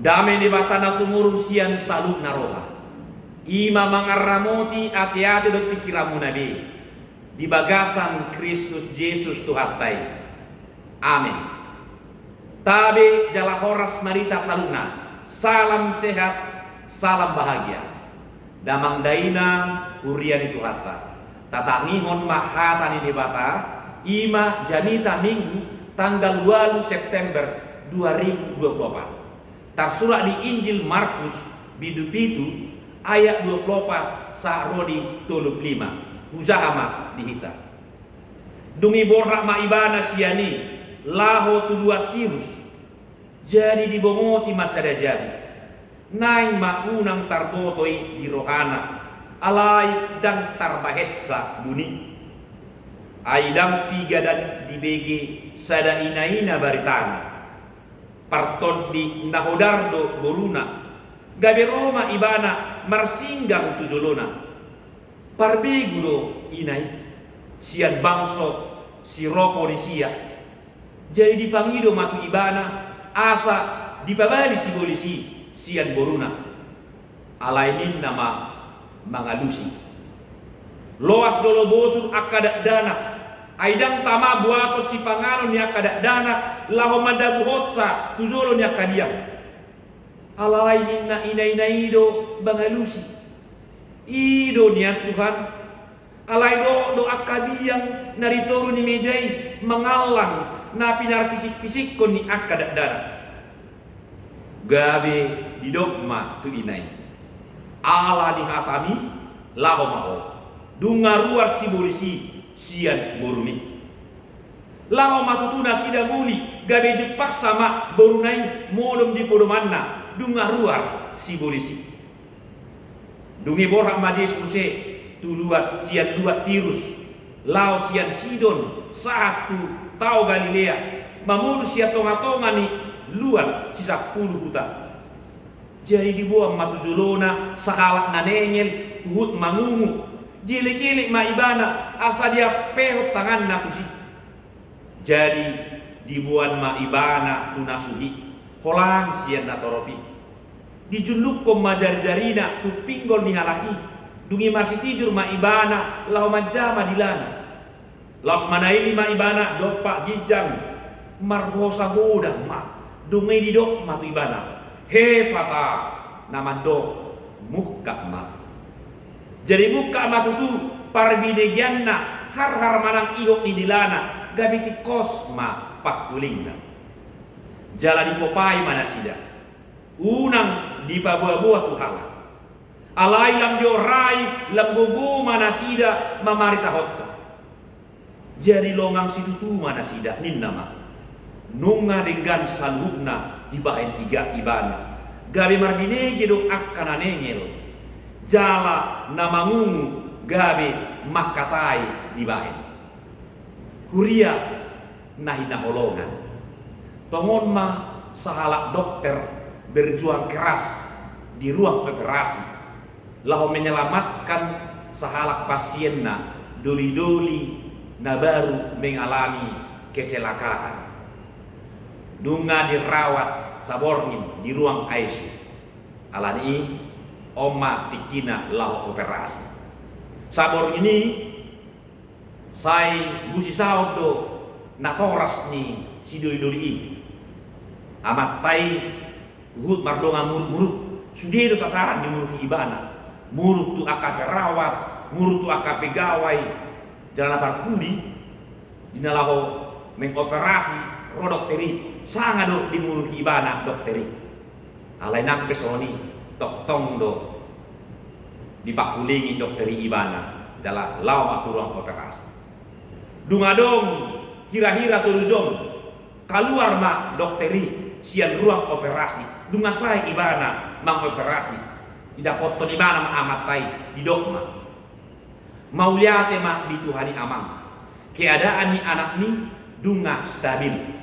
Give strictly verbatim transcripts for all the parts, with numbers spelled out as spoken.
Dame ni Debata na sumurung sian saluhutna roha, i ma mangaramoti ateate dohot pingkiranmuna be di bagasan Kristus Jesus Tuhanta i. Amen. Tabe jala horas ma di hita saluhutna. Salam sehat, salam bahagia. Damang dainang, huria ni Tuhanta. Tatangihon ma hata ni Debata, i ma jamita Minggu tanggal ualu September dua ribu dua puluh empat. Tarsurat di Injil Markus, bindu pitu, ayat dua puluh opat sahat ro di tolu puluh lima. Hujaha ma di hita. Dung i borhat ma ibana sian i laho tu luat Tirus. Jadi dibongoti ma sada jabu. Naeng ma unang tarboto i di rohana, alai ndang tarbahensa buni. Ai ndang piga ndang dibege sada inaina baritana. Partondi na hodar do boruna, gabe ro ma ibana marsinggang tu jolona. Parbegu do ina i, sian bangso Siroponisia. Jadi dipangido ma tu ibana asa dipabali sibolis i sian boruna. Alai ninna ma mangalusi: Loas jolo bosur angka dakdanak, ai ndang tama buaton sipanganon ni angka dakdanak laho mandabuhonsa tu jolo ni angka biang. Alai ninna inaina i do mangalusi: I do nian Tuhan, alai dohot do angka biang na di toru ni meja i mangallang na pinarpisikpisikkon ni angka dakdanak. Gabe didok ma tu ina i: Ala ni hatami, laho ma ho. Nunga ruar sibolis i sian borumi. Laho ma tutu nasida muli, gabe jumpangsa ma boruna i modom di podomanna, nunga ruar sibolis i. Dung i borhat ma Jesus muse tu luat, sian luat Tirus, laho sian Sidon sahat tu tao Galilea, mamolus sian tongatonga ni luat sisampulu huta. Jadi diboan ma tu jolona sahalak na nengel huhut mangungu, dielekelek ma ibana asa diampehon tanganna tusi. Jadi diboan ma ibana tu na suhi, holang sian natorop i. Dijullukkon ma jarijarina tu pinggol ni halak i, dung i marsitijur ma ibana laho manjama dilana. Laos manaili ma ibana dompak ginjang, marhosa godang ma. Dung i didok ma tu ibana: Hepata, na mandok: Mungkap ma. Jadi mungkap ma tutu parbinegeanna, harhar manang ihot ni dilana, gabe tingkos ma pangkulingna. Jala dipopai ma nasida, unang dipaboaboa tu halak. Alai lam diorai, lam gogo ma nasida mamaritahonsa. Jadi longang situtu ma nasida, ninna ma: Nunga denggan saluhutna dibahen iga-, ibana, gabe marbinege do angka na nengel, jala na mangungu gabe mangkatai dibahen. Huria na hinaholongan, tongon ma sahalak dokter berjuang keras di ruang operasi laho menyelamatkan sahalak pasienna, dolidoli na baru mengalami kecelakaan. Nunga dirawat saborngin di ruang I C U. Alani i, on ma tingkina laho operasi. Saborngin i, sai busisaon do natoras ni sidolidoli i. Amanta i huhut mardongan murukmuruk, sude do sasaran dimuruki ibana. Muruk tu angka perawat, muruk tu angka pegawai, jala na parpudi, di na laho mengoperasi ro dokter i, sanga do dimuruki ibana dokter i. Alai nang pe songon i, tongtong do dipangkulingi dokter i ibana, jala laho ma tu ruang operasi. Dung adong hirahira tolu jom, kaluar ma dokter i sian ruang operasi, nunga sae ibana mangoperasi. Didapothon ibana ma amanta i, didok ma: Mauliate ma di Tuhan i, Amang, keadaan ni anakmi nunga stabil.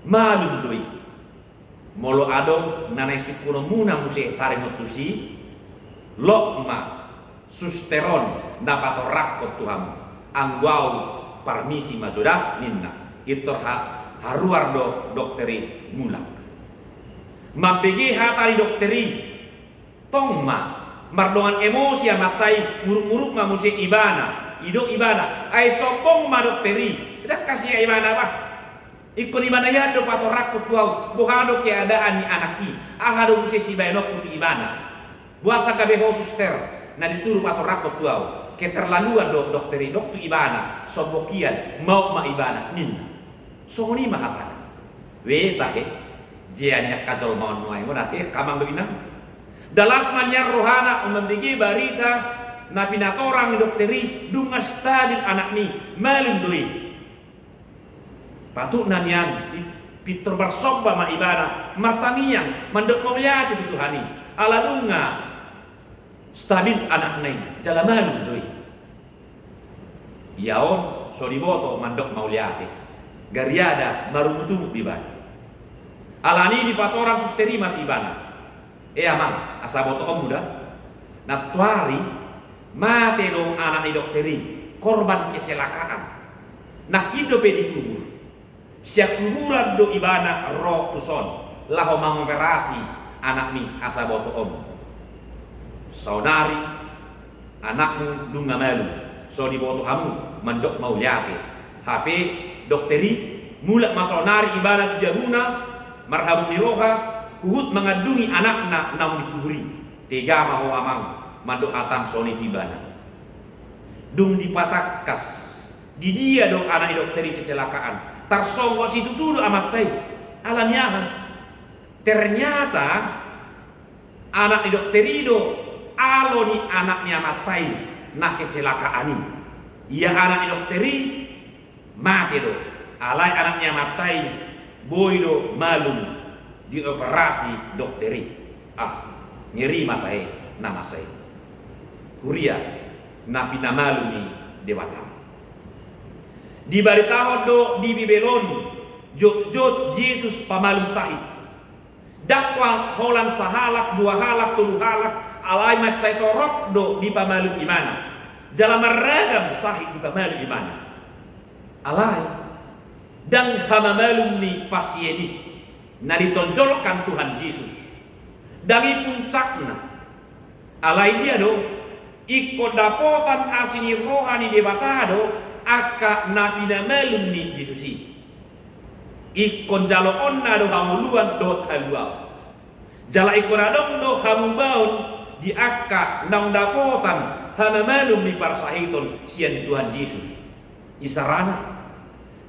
Malum do i. Molo adong na naeng sungkunonmuna muse taringot tusi, lok ma suster on na patorangkon tu hamu. Anggo au parmisi ma jo da, ninna. Pintor ha-, haruar do dokter i mulak. Mambege hata ni dokter i, tong ma, mardongan emosi amanta i, muruk-muruk ma muse ibana, didok ibana, ai sombong ma dokter i, ndang hasea ibana bah. Ingkon ibana hian do patorangkon tu ahu, boha do keadaan ni anak i, aha do muse sibahenonku tu ibana. Boasa gabe ho suster, na disuru patorangkon tu ahu, keterlaluan do dokter i, didok tu ibana, sombong hian, maok ma ibana, ninna. Songon i ma hatana. Weh tahe, jea ni angka jolma on nuaeng on ate, amang dohot inang. Dalas ma nian rohana mambege barita na pinatorang ni dokter i, dung stabil anakna i, malum do i. Patutna nian, i, pintor marsomba ma ibana, martangiang, mandok mauliate tu Tuhan i. Ala nunga stabil anakna i, jala malum do i. Ia on, so diboto mandok mauliate. Gariada marungut-ungut do ibana. Alani i dipatorang suster i ma tu ibana. E amang, asa botoonmu da. Nantoari, mate do anak ni dokter i, korban kecelakaan. Nangkin dope dikubur. Sian kuburan do ibana ro tuson, laho mangoperasi anakmi asa botoonmu. Saonari, anakmu nunga malum, so diboto hamu mandok mauliate. Hape dokter i, mulak ma saonari ibana tu jabuna, marhabot ni roha, huhut mangandungi anakna naung dikubur i. Tega ma ho amang, mandok hata songon i tu ibana. Dung dipatangkas, di dia do anak ni dokter i kecelakaan. Tarsonggot situtu do amanta i. Alani aha? Ternyata anak ni dokter i do alo ni anak ni amanta i na kecelakaan i. Ia anak ni dokter i mate do. Alai anak ni amanta i boi do malum dioperasi dokter i. Ah, ngeri ma tahe na masa i. Huria na pinamalum ni Debata. Dibaritahon do di Bibel on, jotjot Jesus pamalum sahit. Ndang holan sahalak, dua halak, tolu halak, alai mansai torop do dipamalum ibana. Jala marragam sahit dipamalum ibana. Alai, ndang hamamalum ni pasien i na ditonjolkan Tuhan Jesus. Ndang i puncakna. Alai dia do, ingkon dapotan asi ni roha ni Debata do angka na pinamalum ni Jesus i. Ingkon jaloonna do hangoluan dohot haluaon. Jala ingkon adong do hamubaon di angka naung dapotan hamamalum ni parsahiton sian Tuhan Jesus. Isarana,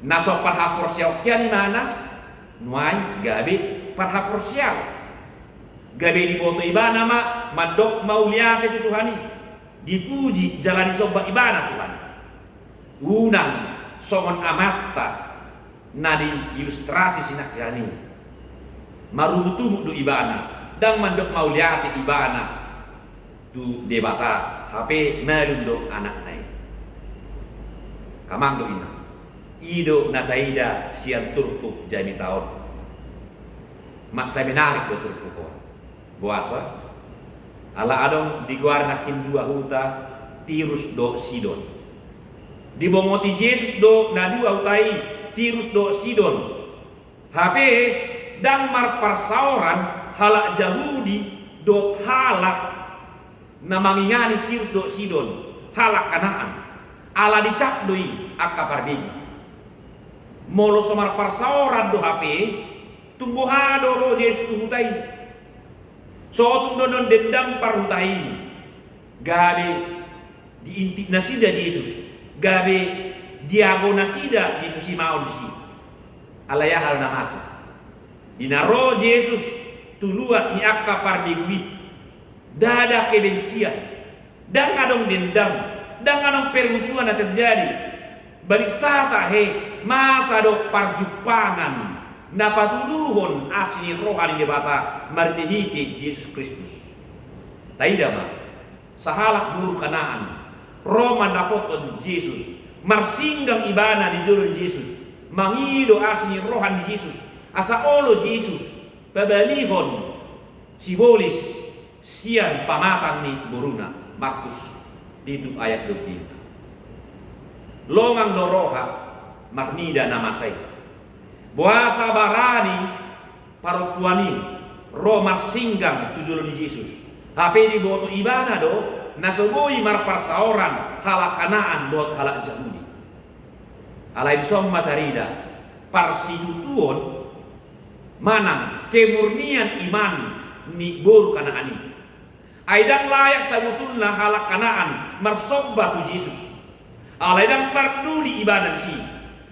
na so parhaporseaon hian ibana, nuaeng gabe parhaporseaon. Gabe diboto ibana ma mandok mauliate tu Tuhan i. Dipuji jala disomba ibana Tuhan i. Unang songon amanta na diilustrasi sinangkaning i. Marungut-ungut do ibana, ndang mandok mauliate ibana tu Debata, hape malum do anakna i. Amang dohot inang, i do na taida sian turpuk jamita on. Mansai menarik do turpuk on. Boasa? Ala adong digoari nangkin dua huta, Tirus dohot Sidon. Dibongoti Jesus do na dua huta i, Tirus dohot Sidon. Hape ndang marparsaoran halak Jahudi dohot halak na mangingani Tirus dohot Sidon, halak Kanaan. Ala dicap do i angka parbegu. Molo so marparsaoran do hape, tung boha do ro Jesus tu huta i? Sotung do annon dendam parhuta i. Gabe diintik nasida Jesus, gabe diago nasida Jesus i maon disi. Alai aha do na masa? Di na ro Jesus tu luat ni angka parbegu i, ndada kebencian, ndang adong dendam, ndang adong permusuhan na terjadi. Balik sa tahe, masa do parjumpangan na patuduhon asi ni roha ni Debata marhite-hite Jesus Kristus. Taida ma, sahalak boru Kanaan ro mandapothon Jesus, marsinggang ibana di jolo ni Jesus, mangido asi ni roha ni Jesus, asa olo Jesus pabalihon sibolis sian pamatang ni boruna. Markus pitu ayat dua pulu lima. Longang do roha marnida na masa i. Boasa barani parompuan i ro marsinggang tu jolo ni Jesus. Hape diboto ibana do na so boi marparsaoran halak Kanaan dohot halak Jahudi. Alai dison ma tarida parsitutuon manang kemurnian iman ni boru Kanaan i. Ai ndang layak sabotulna halak Kanaan marsomba tu Jesus. Alai ndang parduli ibana disi.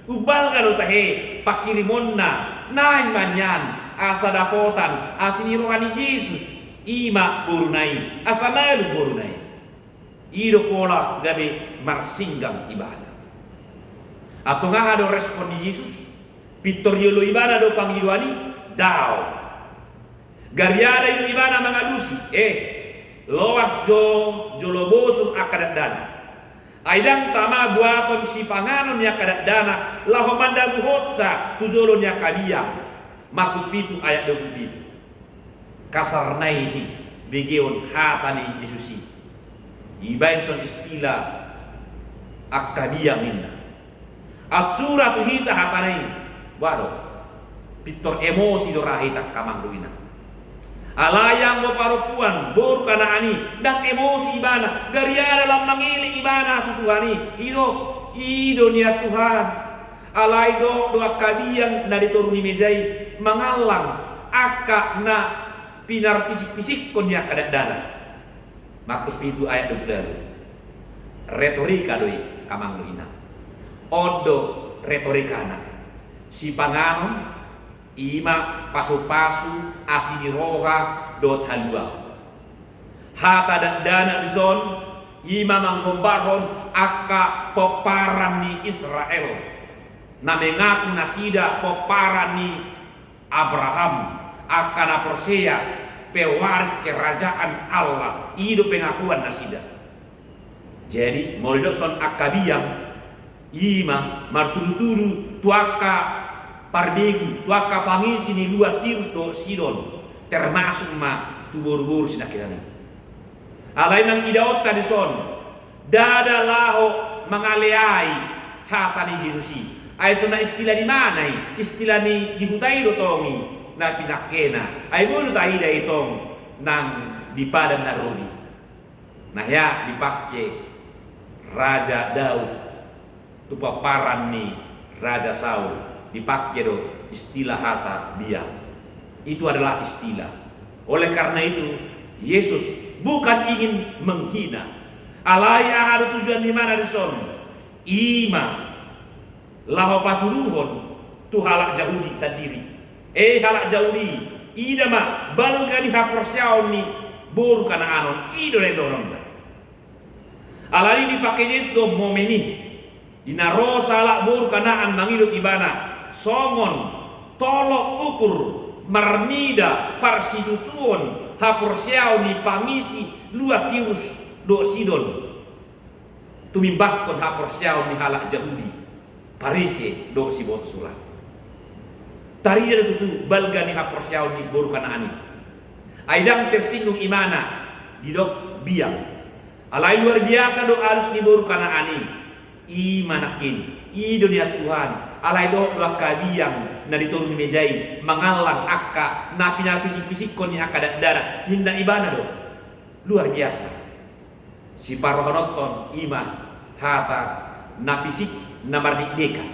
Umbalga do tahe panghirimonna naeng ma nian asa dapotan asi ni roha ni Jesus, i ma boruna i, asa malum boruna i. I do pola gabe marsinggang ibana. Antong aha do respon ni Jesus? Pintor diolo ibana do pangidoan i? Daong. Gariada ido ibana mangalusi, eh, loas jo jolo bosur angka dakdanak. Ai ndang tama buaton sipanganon ni angka dakdanak laho mandabuhonsa tu jolo ni angka biang. Markus pitu ayat dua pulu pitu. Kasar nai begeon hata ni Jesus i. Ibaen son istilah angka biang ninna. Atsura tu hita hatana i, waduh, pintor emosi do ra hita angka amang dohot inang. Alai anggo parompuan boru Kanaan i ndang emosi ibana, gariada lam mangelek ibana tu Tuhan i. I do, i do nian Tuhan. Alai dohot do angka biang na di toru ni meja i mangallang angka na pinarpisikpisikkon ni angka dakdanak. Markus pitu ayat dua pulu ualu. Retorika do i, amang dohot inang. On do retorikana. Sipanganon, i ma pasupasu asi ni roha dohot haluaon. Hata dakdanak dison, i ma manggombarhon angka pomparan ni Israel na mengaku nasida pomparan ni Abraham, angka na porsea pewaris kerajaan Allah, i do pengakuan nasida. Jadi molo didok son angka biang, i ma martudutudu tu angka parbegu, tu angka pangisi ni lua Tirus dohot Sidon, termasuk ma tu boruboru sinangkinan i. Alai nang idaonta dison, ndada laho mangaleai hata ni Jesus i. Ai so na istilah ni mana i, istilah ni di huta i do tong i na pinangkena. Ai boi do taida i tong nang di Padan na Robi. Na hea dipangke Raja Daud tu pomparan ni Raja Saul, dipangke do istilah hata biang. Itu adalah istilah. Oleh karena itu, Yesus bukan ingin menghina. Alai aha do tujuan ni mana dison? I ma laho patuduhon tu halak Jahudi sandiri. Eh, halak Jahudi, ida ma balga ni haporseaon ni boru Kanaan on, i do na dohononna. Alani i dipangke Jesus do momen i. Di na ro sahalak boru Kanaan mangidok ibana, songon tolok ukur marnida parsitutuon haporseaon ni pangisi lua Tirus dohot Sidon, tumimbangkon haporseaon ni halak Jahudi, Parise dohot siboto surat. Tarida do tutu balga ni haporseaon ni boru Kanaan i. Ai ndang tersinggung ibana didok biang. Alai luar biasa do alus ni boru Kanaan i. I ma nangkin, i do nian Tuhan, alai dohot do angka biang na di toru ni meja i mangallang angka na pinarpisikpisikkon ni angka dakdanak, ninna ibana do. Luar biasa. Siparrohahononton i ma hata na pisik na mardekdekan.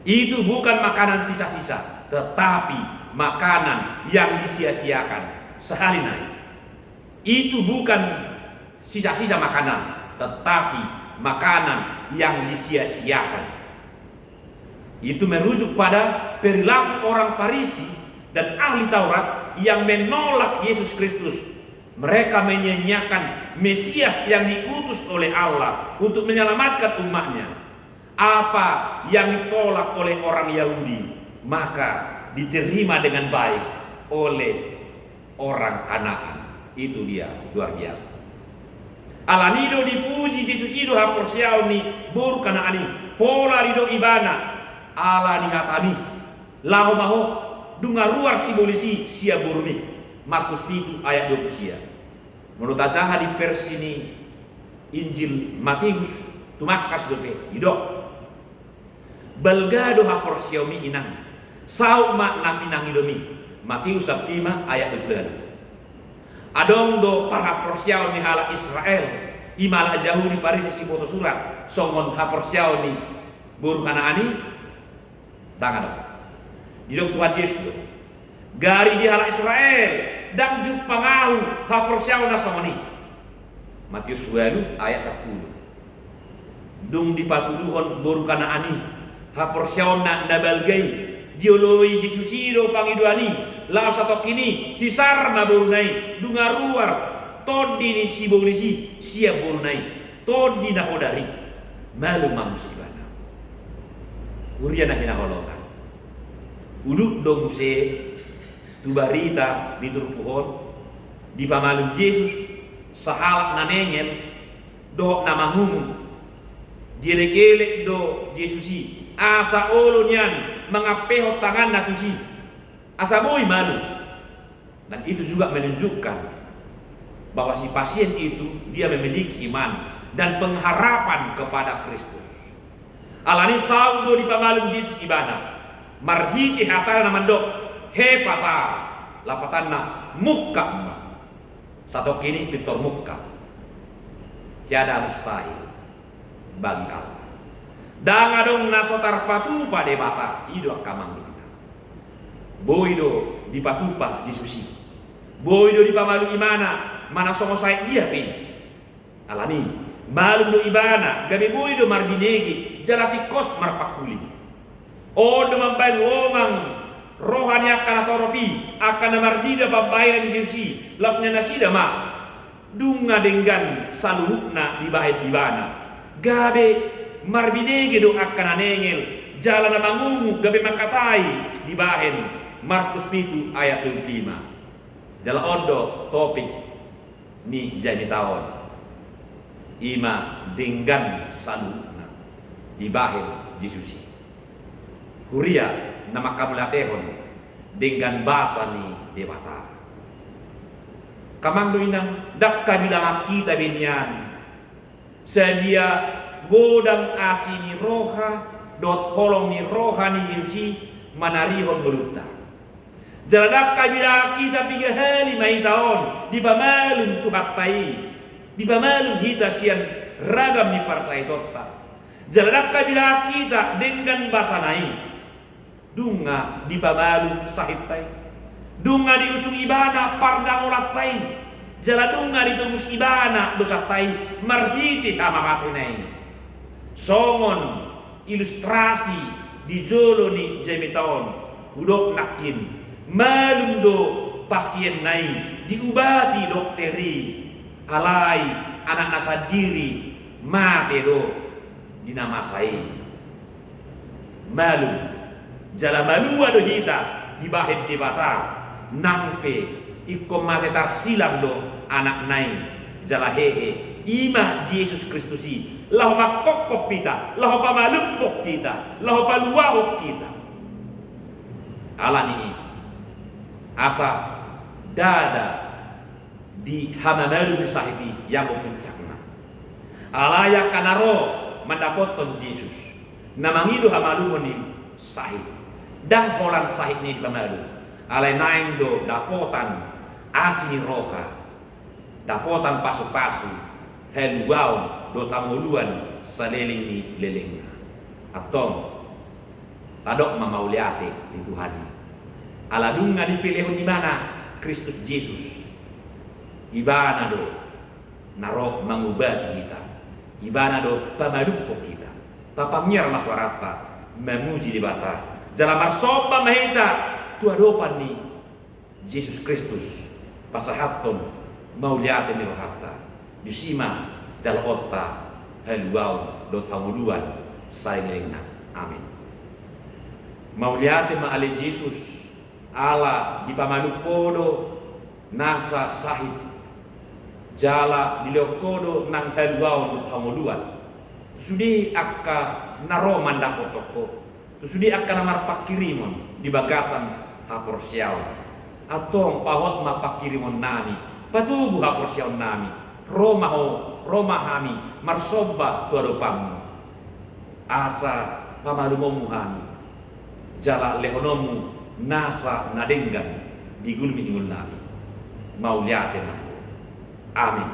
Itu bukan makanan sisa-sisa, tetapi makanan yang disia-siakan. Sahali nai. Itu bukan sisa-sisa makanan, tetapi makanan yang disia-siakan. Itu merujuk pada perilaku orang Farisi dan ahli Taurat yang menolak Yesus Kristus. Mereka menyia-nyiakan Mesias yang diutus oleh Allah untuk menyelamatkan umat-Nya. Apa yang ditolak oleh orang Yahudi, maka diterima dengan baik oleh orang Kanaan. Itu dia, luar biasa. Alani i do dipuji Jesus i do haporseaon ni boru Kanaan i, pola didok ibana, ala ni hatami, laho ma ho, dung ruar sibolis i sian borumi. Markus pitu ayat dua pulu sia. Molo tajaha di versi ni Injil Mateus, tumangkas dope, didok. Balga do haporseaonmi inang, Saut ma na pinangidomi. Matius sampulu lima ayat dua pulu ualu. Adong do parhaporseaon ni halak Israel, i ma halak Jahudi, Parise, siboto surat, songon haporseaon ni boru Kanaan i? Ndang adong. Didok Tuhan Jesus do, gari di halak Israel ndang jumpang Ahu haporseaon na songon i. Matius ualu ayat sampulu. Dung dipatuduhon boru Kanaan i haporseaonna na balga i, dioloi Jesus i do pangidoan i, laos satongkin i hisar ma boruna i, dung ruar tondi ni sibolis i sian boruna i, tondi na hodar i. Malum ma muse ibana. Huria na hinaholongan, udut do muse tu barita di turpuk on, dipamalum Jesus sahalak na nengel dohot na mangungu. Dielek-elek do Jesus i asa olo nian mangampehon tanganna tusi asa boi malum. Dan itu juga menunjukkan bahwa si pasien itu, dia memiliki iman dan pengharapan kepada Kristus. Alani i saut do dipamalum Jesus ibana marhite hatana na mandok, "Ephphatha," lapatanna, "Mungkap ma." Satongkin i pintor mungkap. Tiada mustahil bagi Allah. Ndang adong na so tarpatupa Debata, i do angka amang dohot inang. Boi do dipatupa Jesus i. Boi do dipamalum ibana, manang songon sahit dia pe i. Alani i, malum do ibana, gabe boi do marbinege jala tingkos marpangkuling. On do mambahen longang roha ni angka na torop i, angka na marnida pambahenan ni Jesus i, laos nian nasida ma, dung denggan saluhutna dibahen ibana, gabe marbinege do angka na nengel jala na mangungu gabe mangkatai dibahen. Markus pitu ayat tolu pulu lima. Jala on do topik ni jamita on, i ma denggan saluhutna dibahen Jesus i. Huria na manghamauliatehon, denggan basa ni Debata. Angka amang dohot inang, ndang habilangan hita be nian sadia godang asi ni roha dohot holong ni roha ni Jesus i manarihon ngolunta. Jala ndang habilangan hita, piga hali ma hita on dipamalum Tuhanta i, dipamalum hita sian ragam ni parsahitonta. Jala ndang habilangan hita denggan basana i. Dung dipamalum sahitta i, dung diusung ibana pardangolanta i, jala dung ditobus ibana dosanta i marhite hamamatena i. Songon ilustrasi di jolo ni jamita on, hudok nangkin, malum do pasienna i diubati dokter i, alai anakna sandiri mate do di na masa i. Malum jala malua do hita dibahen Debata, nang pe ingkon mate tarsilang do anakna i, jala hehe, i ma Jesus Kristus i, laho mangkophop hita, laho pamalumhon hita, laho paluahon hita. Alani i, asa ndada di hamamalum ni sahit i ianggo puncakna. Alai angka na ro mandapothon Jesus, na mangido hamalumon ni sahit, ndang holan sahitna i dipamalum, alai naeng do dapotan asi ni roha, dapotan pasupasu, haluaon dohot hangoluan saleleng ni lelengna. Antong, tadok ma mauliate di Tuhan i. Ala dung dipelehon ibana Kristus Jesus, ibana do na ro mangubati hita, ibana do pamalumhon hita. Tapangiar ma suaranta mamuji Debata, jala marsomba ma hita tu adopan ni Jesus Kristus, pasahathon mauliate ni rohanta. Disi ma jaloonta haluaon dohot hangoluan salelengna. Amin. Mauliate ma ale Jesus, ala dipamalum Ho do nasa sahit, jala dilehon Ho do nang haluaon dohot hangoluan tu sude angka na ro mandapothon Ho, tu sude angka na marpanghirimon di bagasan haporseaon. Antong pahot ma panghirimonnami, patogu haporseaonnami, ro ma Ho, ro ma hami marsomba tu adopanMu, asa pamalumonMu hami. jala lehononmu nasa na denggan di gulmit ni ngolunami. Mauliate ma. Amin.